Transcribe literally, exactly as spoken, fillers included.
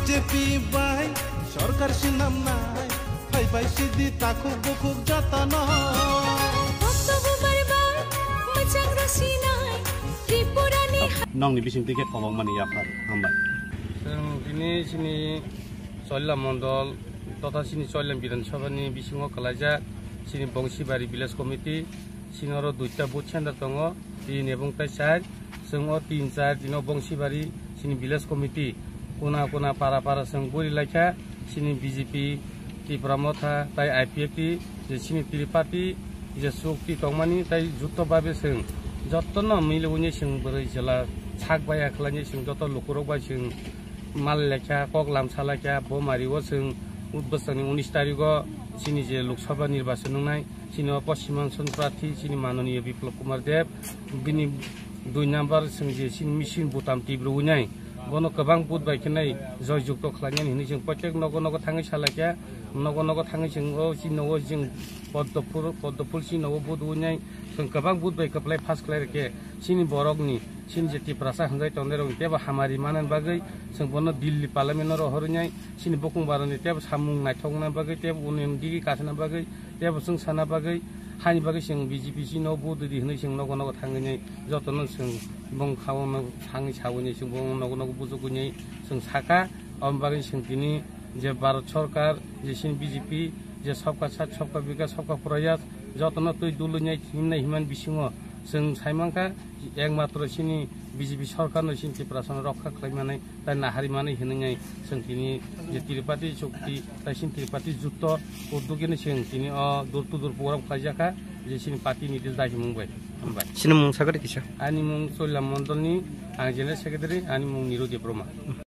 B J P bai sorkar sinamnai, phaibai sidi takhuk bukhuk jotono. Bhakta Bumar bai mwchang rosinai, Tripura ni ha- Nongni bising tike kobong mani yaphar, hambai. Chwng tini chini Choila Mondol totha chini Choila Bidhan Sabha ni bisingo kwlaijak chini Bongsibari Village Committee, chini oro duita booth center tongo, tin ebong tai char. Chwng o tin char dino Bongsibari chini village committee kuna kuna para para chwng buri laikha, chini B J P, Tipra Motha tai I P F T je chini Tripati je chukti tongmani tai jotto babe chwng jottono milwini chwng bwrwi jela sak baya khlaini chwng jotto lukurok bai chwng mal lekha kok lamsa laikha bo mari o chwng bwswkni unis tarigo chini je Lok Sabha nirbachon wngnai. Chini o Poschim Angsong prarthi chini manoniya Biplab Kumar Deb, bini dui number chwng je chini machine butam tibru wngnai, bono kwbang vote bai khe nai joy jukto khlainani hinwi chwng protek nogo nogo thangwi salaikha, nogo nogo thangwi chwng o chini nogo chwng Poddophul, Poddophul chini nogo vote wngnai, chwng kwbang vote bai kwplai pass khlai rwkhe chini borokni, chini je Tiprasa hwnjai tongnairokni teibo hamari manani bagwi chwng bono Delhi parliament-o rohorwi nai, chini bokong baroni teibo samung naithokna bagwi teibo union digi kasana bagwi teibo chwng sana bagwi, haini bagwi chwng B J P chini nogo vote rwdi hinwi chwng nogo nogo thangwi nai jotono chwng bong khaono thangwi sawi nai chwng bong nogo nogo bujugwi nai chwng saka, aboni bagwi chwng tini je Bharat Sorkar, je chini B J P, je Sabka Saath, Sabka Vikas, Sabka Prayas, jotono twi dului nai himnai himani bisingo chwng saimankha, ekmatro chini B J P sorkarno chini Tiprasano rokha khlai manai, tai nahari manai hinwi nai chwng tini je Tripati chukti, tai chini Tripati jutto uddogino chwng tini o door to door program khlaijakha, je chini party ni dai himung bai. Hambai. Chini mung sakari kisa? Ani mung Choila Mondolni, ang General Secretary, ani mung Niro Debbarma.